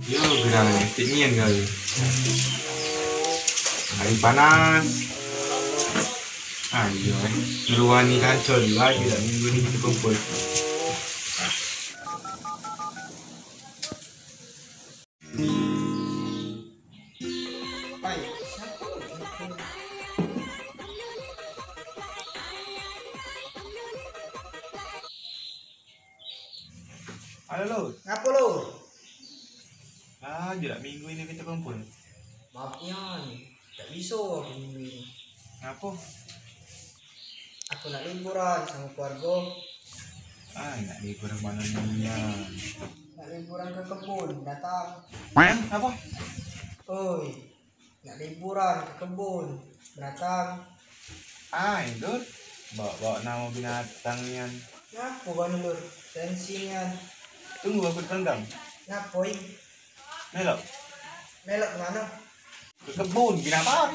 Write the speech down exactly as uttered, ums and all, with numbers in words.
Yo, gerang, tek nian kali. Hari panas. Ayo, eh. Ngeruani kantor juga, tidak minggu ni kita kumpul. Halo, Lur. Ngapo, Lur? Ah, jelak minggu ini kita kumpul. Maaf nian, dak biso aku minggu ini. Ngapo? Aku nak liburan samo keluargo. Ah, nak liburan mano nian? Nak liburan ke kebun binatang. Hah? Ngapo? Oi, nak liburan ke kebun binatang. Ai, Lur, bawa-bawa namo binatang nian. Ngapo kau ni, Lur? Sensi nian. Tunggu aku di gang. Ngapo, Im? Melok. Melok ke mano? Ke kebun binatang.